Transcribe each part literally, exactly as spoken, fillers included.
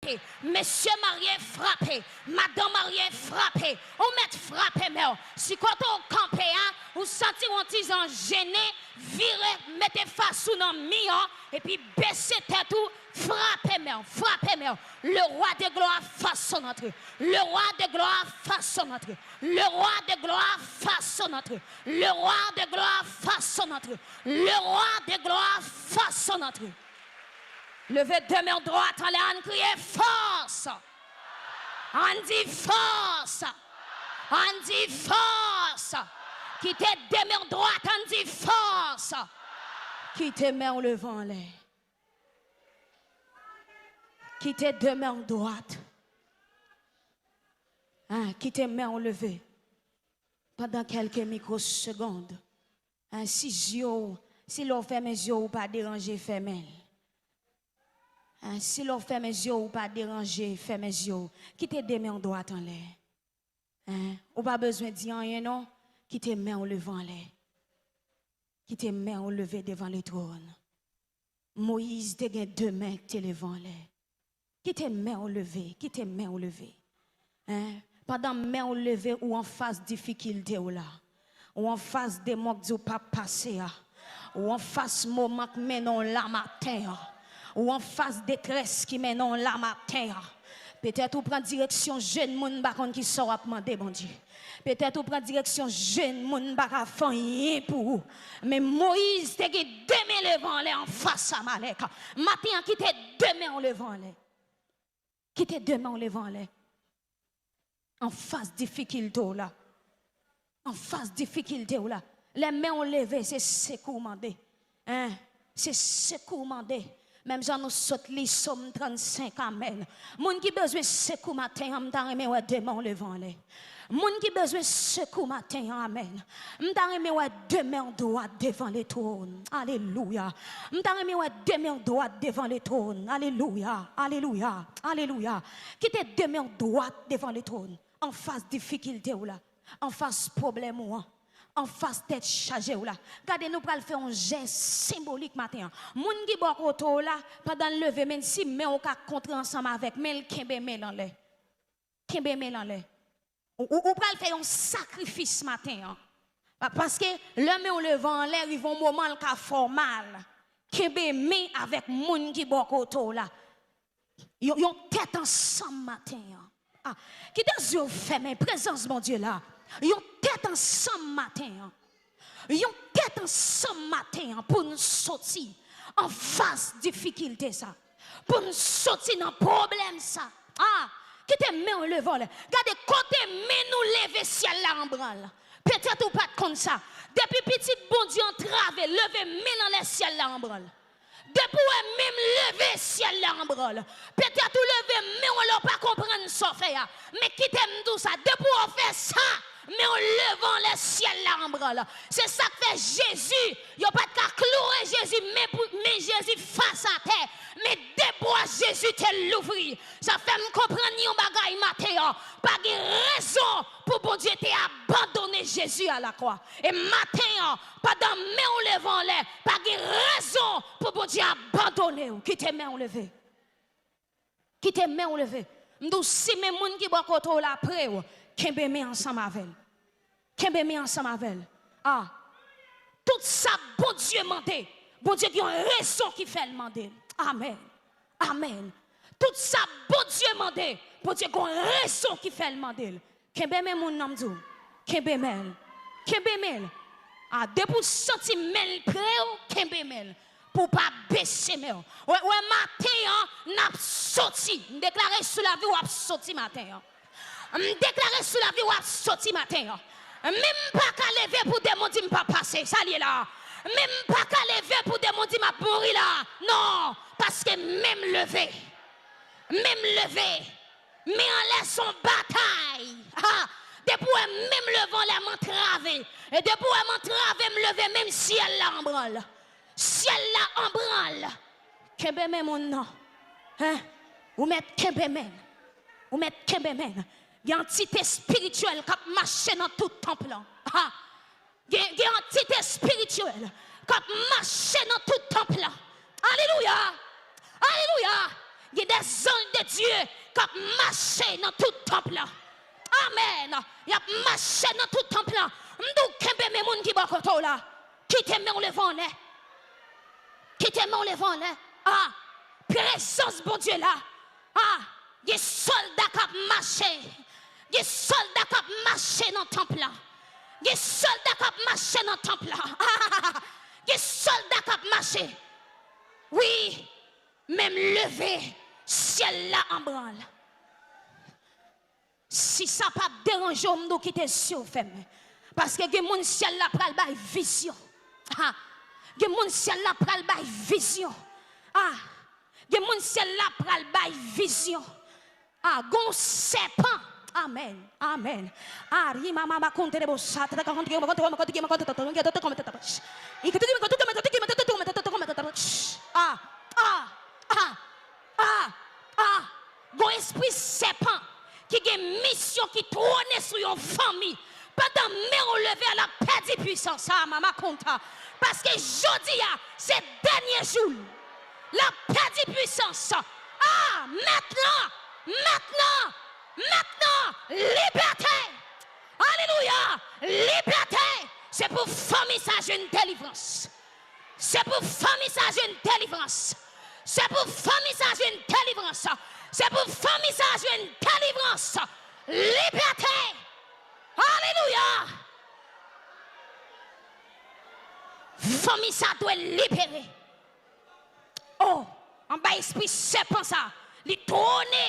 frape. Mesye marye frape. Madanm marye frape. Ou mèt frape men w. Si kote w kanpe a, ou santi w yon ti jan jennen, vire, mete fas ou nan mi an, epi bese tèt ou, frape men w, frape men w. Le roi de gloire, fais son entrée. Le roi de gloire, fais son entrée. Le roi de gloire, fais son entrée. Le roi de gloire, fais son entrée. Le roi de gloire, fais son entrée. Leve de men dwat anlè, ann kriye fòs. Ann di fòs. Ann di fòs. Kite de men dwat, ann di fòs. Kite men w leve anlè. Kite de men w dwat. Hein, kite men w leve. Pandan kèlke mikwosegonn. Hein, si zye w, si lè w fèmen zye w, ou pa deranje, fèmen l. Hein, si lè w fèmen zye w, ou pa deranje, fèmen zye w. Kite de men w dwat anlè. Hein, ou pa bezwen di anyen non. Kite men w leve anlè. Kite men w leve devan le tròn. Moyiz te gen de men ki te leve anlè. Kite men w leve, kite men w leve. Hein? Pandan men w leve, ou anfas difikilte w la. Ou anfas demon k di w p ap pase a. Ou anfas moman k mennen w la maten an. Ou anfas detrès ki mennen w la maten an. Petèt ou pran direksyon jèn moun, m pa konn kisa w ap mande Bondye. Petèt ou pran direksyon jèn moun, m pa ka fè anyen pou ou. Men Moyiz te gen de men leve anlè anfas Amalèk. Maten an, kite de men w leve anlè. Kite de men w leve anlè. Anfas difikilte w la. Anfas difikilte w la. Lè men w leve, se sekou w mande. Hein? Se sekou w mande. Menm jan nou sot li Sòm trannsenk, amèn. Moun ki bezwen sekou maten an, m ta renmen wè de men w leve anlè. Moun ki bezwen sekou maten an, amèn. M ta renmen wè de men w dwat devan le twòn. Alelouya. M ta renmen wè de men w dwat devan le twòn. Alelouya, alelouya, alelouya. Kite de men w dwat devan le twòn. Anfas difikilte w la. Anfas pwoblèm ou an. Anfas tèt chaje w la. Gade, nou pral fè yon jès senbolik maten an. Moun ki bò kote w la, pandan l leve men, si men w ka kontre ansanm avèk men l, kenbe men l anlè. Kenbe men l anlè. Ou, ou, ou pral fè yon sakrifis maten an. Pa-, paske lè men w leve anlè, rive yon moman l ka fè w mal. Kenbe men avèk moun ki bò kote w la. Yon, yon tèt ansanm maten an. Ah, kite zye w fèmen, prezans Bondye la. Yon tèt ansanm maten an. Yon tèt ansanm maten an pou n soti anfas difikilte sa. Pou n soti nan pwoblèm sa. Ah, kite men w leve anlè. Gade kote men nou leve, syèl la an branl. Petèt ou pa t konn sa. Depi pitit Bondye antrave, leve men l anlè, syèl la an branl. Depi w wè men m leve, syèl la an branl. Petèt ou leve men w lè w pa konprann sa w fè a. Men kite m di w sa, depi w fè sa, men w leve anlè, syèl la an branl. Se sa k fè Jezi, yo pa t ka kloure Jezi, men pou, men Jezi fas atè. Men de bra Jezi te louvri. Sa fè m konprann yon bagay maten an. Pa gen rezon pou Bondye te abandone Jezi a lakwa. E maten an, pandan men w leve anlè, pa gen rezon pou Bondye abandone w. Kite men w leve. Kite men w leve. M di w, si men moun ki bò kote w la pre w, kenbe men ansanm avè l. Kenbe men ansanm avè l. Ah. Tout sa Bondye mande, Bondye gen yon rezon ki fè l mande l. Amèn. Amèn. Tout sa Bondye mande, Bondye gen yon rezon ki fè l mande l. Kenbe men moun nan, m di w. Kenbe men l. Kenbe men l. A, depi w santi men l pre w, kenbe men l. Pou w pa bese men w. Wè, wè, maten an, n ap soti. M deklare sou lavi w, w ap soti maten an. M deklare sou lavi w, w ap soti maten an. Menm m pa ka leve pou demon di m p ap pase. Sa l ye la. Menm m pa ka leve pou demon di m ap mouri la. Non, paske men m leve. Men m leve. Men anlè s on batay. Ha! Depi w wè men m leve anlè, m antrave. E depi w wè m antrave, m leve, menm syèl la an branl. Syèl la an branl. Kenbe men moun nan. Hein? Ou mèt kenbe men l. Ou mèt kenbe men l. Gen antite espirityèl k ap mache nan tout tanp lan. Ha! Gen, gen antite espirityèl k ap mache nan tout tanp lan. Alelouya! Alelouya! Gen de zanj de Dye k ap mache nan tout tanp lan. Amèn. Y ap mache nan tout tanp lan. M di w, kenbe men moun ki bò kote w la. Kite men w leve anlè. Kite men w leve anlè. Ah, prezans Bondye la. Ah, gen sòlda k ap mache. Gen sòlda k ap mache nan tanp lan. Gen sòlda k ap mache nan tanp lan. Gen sòlda k ap mache. Wi, men m leve syèl la an branl. Si sa p ap deranje w, m di w kite zye w fèmen. Paske gen moun syèl la pral bay vizyon. Ha! Gen moun syèl la pral bay vizyon. Ah! Gen moun syèl la pral bay vizyon. Ah! Gon sèpan. Amèn. Amèn. Ah! Rimama makonte de bosa. Ah! Ah! Ah! Ah! Ah! Gon espri sèpan ki gen misyon ki twone sou yon fanmi. Pandan men w leve a, l ap pèdi pwisans. Ah, mama konta. Paske jodi a, se dènye jou l. L ap pèdi pwisans. Ah, mentnan, mentnan, mentnan, libète. Alelouya. Libète. Se pou fanmi sa jwenn delivrans. Se pou fanmi sa jwenn delivrans. Se pou fanmi sa jwenn delivrans. Se pou fanmi sa jwenn delivrans. Libète. Alelouya. Fanmi sa dwe libere. Oh, anba espri sèpan sa, li twone,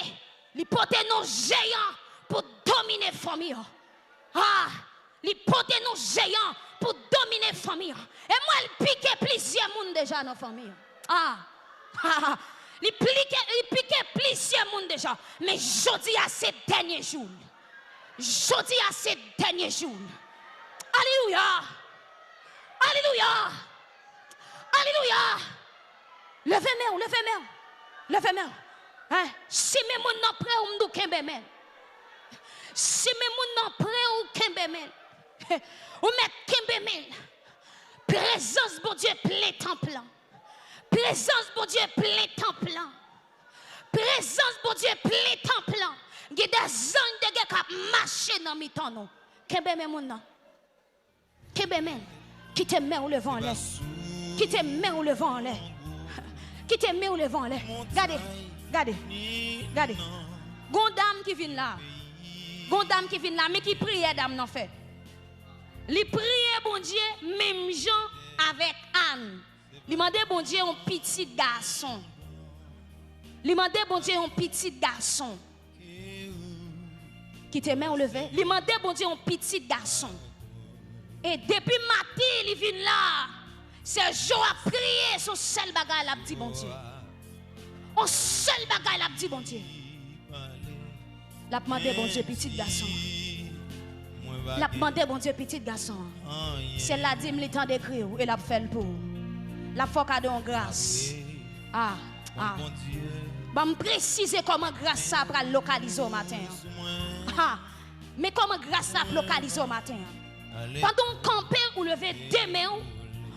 li pote non jeyan pou domine fanmi an. Ah, li pote non jeyan pou domine fanmi an. E m wè l pike plizyè moun deja nan fanmi an. Ah, li plike, li pike plizyè moun deja. Men jodi a se dènye jou l. Jodi a se dènye jou l. Alelouya. Alelouya. Alelouya. Leve men w, leve men w. Leve men w. Hein? Si men moun nan pre w, m di w kenbe men l. Si men moun nan pre w, kenbe men l. Ou mèt kenbe men l. Prezans Bondye plen tanp lan. Prezans Bondye plen tanp lan. Prezans Bondye plen tanp lan. Gen de zanj de gè k ap mache nan mitan nou. Kenbe men moun nan. Kenbe men l. Kite men w leve anlè. Kite men w leve anlè. Kite men w leve anlè. Gade, gade, gade. Gon dam ki vin la. Gon dam ki vin la. Men ki priyè dam nan fè. Li priye Bondye menm jan avèk Ann. Li mande Bondye yon pitit gason. Li mande Bondye yon pitit gason. Kite men w leve. Li mande Bondye yon pitit gason. E depi maten li vin la, se jou ap priye, se yon sèl bagay l ap di Bondye. Yon sèl bagay l ap di Bondye. L ap mande Bondye pitit gason an. L ap mande Bondye pitit gason an. Syèl la di m li tande kri w e l ap fè l pou ou. L ap fè w kado yon gras. Ah, ah. Ban m presize kòman gras sa a pral lokalize w maten an. Ha! Men kòman gras la ap lokalize w maten an. Pandan w kanpe, ou leve de men w,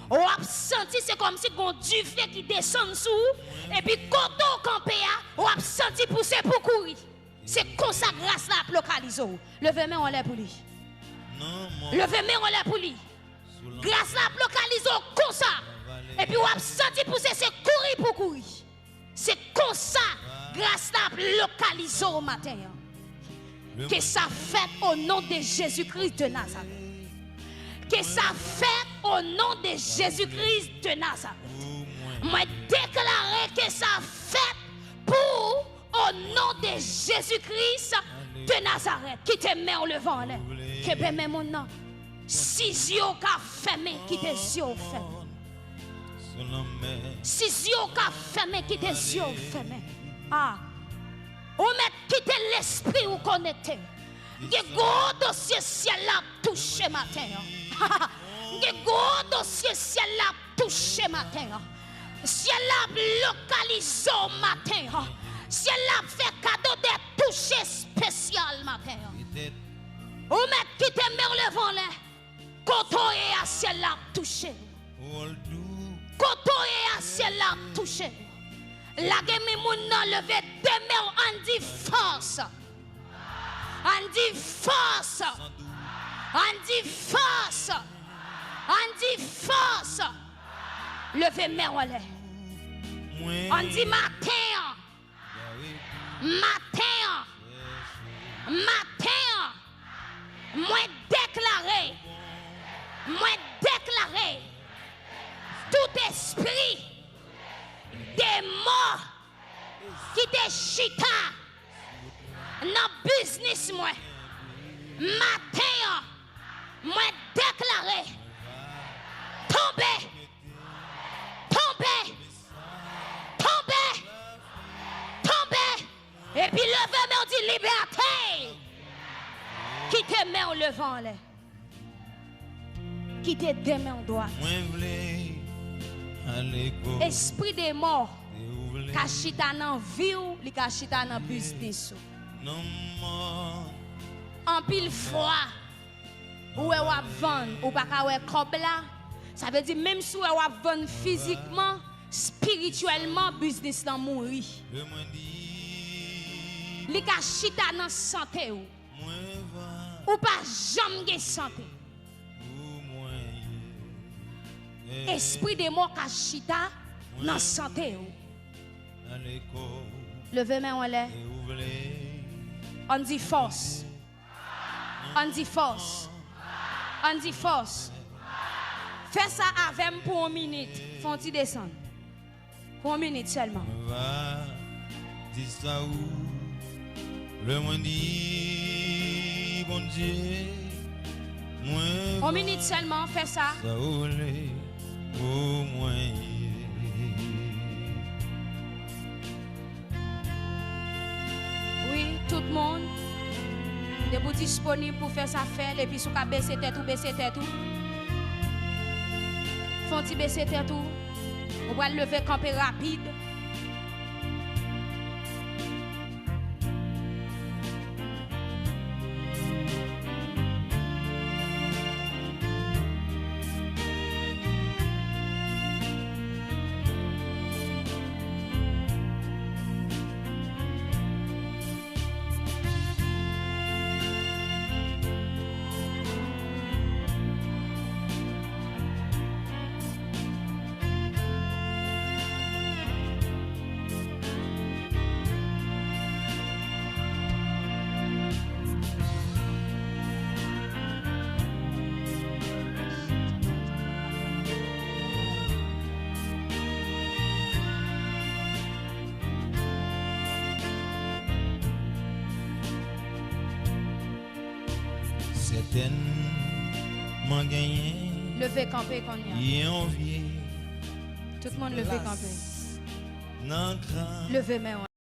w ap santi se kòmsi gon dife ki desann sou ou, epi kote w kanpe a, w ap santi pouse pou kouri. Se konsa gras la ap lokalize w. Leve men w anlè pou li. Leve men w anlè pou li. Gras la ap lokalize w konsa. Epi w ap santi pouse se kouri pou kouri. Se konsa gras la ap lokalize w maten an. Ke sa fèt o non de Jezi Kris de Nazarèt. Ke sa fèt o non de Jezi Kris de Nazarèt. Mwen deklare ke sa fèt pou ou o non de Jezi Kris de Nazarèt. Kite men w leve anlè. Kenbe men moun nan. Si zye w ka fèmen, kite zye w fèmen. Si zye w ka fèmen, kite zye w fèmen. Ah. Ou mèt kite lespri w konekte. Gen gwo dosye syèl la ap touche maten an. Gen gwo dosye syèl la ap touche maten an. Syèl la ap lokalize w maten an. Syèl la ap fè kado de touche espesyal maten an. Ou mèt kite men w leve anlè. Kote w ye a, syèl la ap touche w. Kote w ye a, syèl la ap touche w. Lage men moun nan, leve de men w, ann di fòs. Ann di fòs. Ann di fòs. Ann di fòs. Leve men w anlè. Ann di maten an. Maten an. Maten an. Mwen deklare. Mwen deklare. Tout espri de mò ki te chita nan biznis mwen. Maten an, mwen deklare, tonbe, tonbe, tonbe, tonbe. Epi leve men w, di, libète. Kite men w leve anlè. Kite de men w dwat. Mwen vle ale kote Espri de mò ou vle. Ka chita nan vi w, li ka chita nan biznis ou. Nan mò. Anpil fwa, ou wè w ap vann, ou pa ka wè kòb la. Sa vle di, menm si w wè w ap vann fizikman, espirityèlman, biznis lan mouri. Li ka chita nan sante w. Ou pa janm gen sante. Espri de mò ka chita nan sante w. Leve men w anlè. Ann di fòs. Ann di fòs. Ann di fòs. Fè sa avè m pou yon minit. Fè yon ti desann. Pou yon minit sèlman. Mwen va di sa ou vle, mwen di, Bondye, mwen yon minit sèlman, fè sa. Sa ou vle pou mwen ye. Wi, tout moun, depi w disponib pou fè sa, fè l. Epi si w ka bese tèt ou, bese tèt ou. Fè yon ti bese tèt ou. Ou pral leve kanpe rapid. Sètènman genyen. Leve kanpe kounye a. Yon vye. Tout moun leve kanpe. Nan gran. Leve men w.